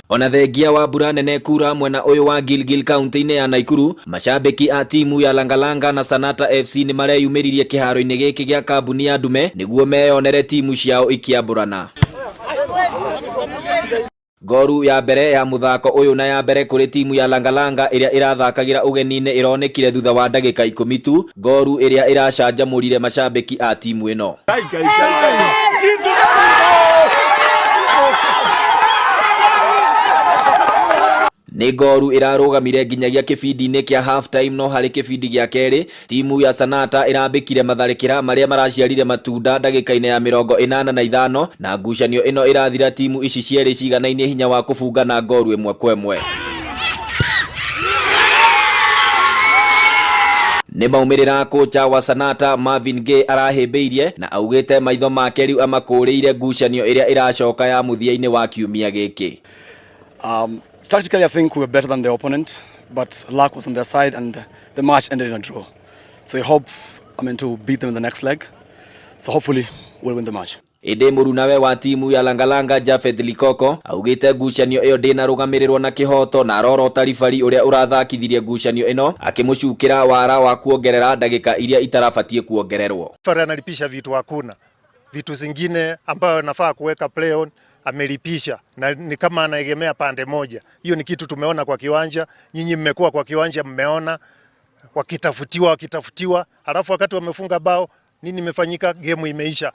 Ona thengia wa mbura nene kura mwena ũyũ wa Gilgil kaunti-inĩ ya Naikuru, macambĩki a timu ya Langalanga na Sanata FC nĩ mareyumĩririe kĩharo-inĩ gĩkĩ gĩa kambuni ya Ndume nĩguo meyonere timu ciao ikĩambũrana. Ngoru ya mbere ya mũthako ũyũ na ya mbere kũrĩ timu ya Langalanga ĩrĩa ĩrathakagĩra ũgeni-inĩ ĩronekire thutha wa ndagĩka ikũmi tu, ngoru ĩrĩa ĩracanjamũrire macambĩki a timu ĩno. Nĩ ngoru ĩrarũgamire nginyagia kĩbindi-inĩ kĩa half time no harĩ kĩbindi gĩa kerĩ timu ya Sanata ĩrambĩkire matharĩkĩra marĩa maraciarire matunda ndagĩka-inĩ ya 85 na ngucanio ĩno ĩrathira timu ici cierĩ ciganainie hinya wa kũbunga na ngoru ĩmwe kwa ĩmwe. Nĩ maumĩrĩra kocha wa Sanata Marvin Gaye arahĩmbĩirie na augĩte maitho make rĩu amakũrĩire ngucanio ĩrĩa ĩracoka ya mũthia-inĩ wa kiumia gĩkĩ. Tactically, I think we were better than the opponent, but luck was on their side and the match ended in a draw. So we hope, I mean, to beat them in the next leg. So hopefully we'll win the match. Ĩndĩ mũrunawe wa timu ya Langalanga Japheth Likoko augĩte ngucanio ĩyo ndĩnarũgamĩrĩrwo na kĩhoto na arorota ribari ũrĩa ũrathakithirie ngucanio ĩno akĩmũcukĩra wara wa kuongerera ndagĩka iria itarabatiĩ kuongererwo. Refa analipisha vitu hakuna vitu zingine ambayo anafaa kuweka play on amelipisha na ni kama anaegemea pande moja. Hiyo ni kitu tumeona kwa kiwanja, nyinyi mmekuwa kwa kiwanja mmeona wakitafutiwa wakitafutiwa, halafu wakati wamefunga bao nini imefanyika? Game imeisha.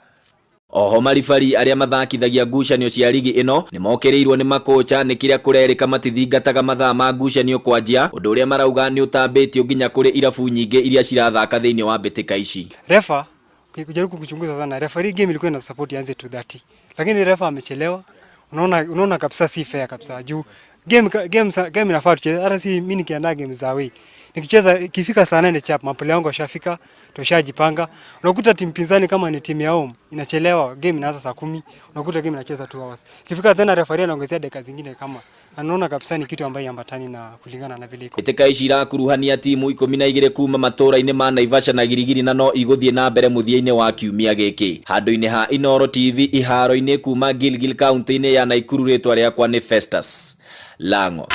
Oho maribari arĩa mathakithagia ngucanio cia rigi ĩno nĩ mokĩrĩirwo nĩ makocha nĩ kĩrĩa kũrerĩka matithingataga mathaa ma ngucanio kwanjia ũndũ ũrĩa marauga nĩ ũtambĩtio nginya kũrĩ irabu nyingĩ iria cirathaka thĩinĩ wa mbĩtĩka ici. Refa kujaribu kuchunguza sana, referee game ilikuwa ina support ianze 2:30 lakini refa amechelewa. Unaona kabisa si fair kabisa juu game inafaa tucheze. Hata si mimi nikiandaa game za away nikicheza ikifika saa 8 chap mapole yangu washafika, tushajipanga. Unakuta timu pinzani kama ni timu ya home inachelewa, game inaanza saa 10, unakuta game inacheza 2 hours. Ikifika tena referee anaongezea dakika zingine kama anaona kabisa ni kitu ambayo ambatani na kulingana na vile iko. Mbĩtĩka ici irakuruhania timu 12 kuma matũra-inĩ ma Naivasha na Girigiri na no igũthiĩ na mbere mũthia-inĩ wa kiumia gĩkĩ. Handũ-inĩ ha Inooro TV iharo-inĩ kuma Gilgil kaunti-inĩ ya Naikuru rĩtwa rĩakwa nĩ Festus Lango.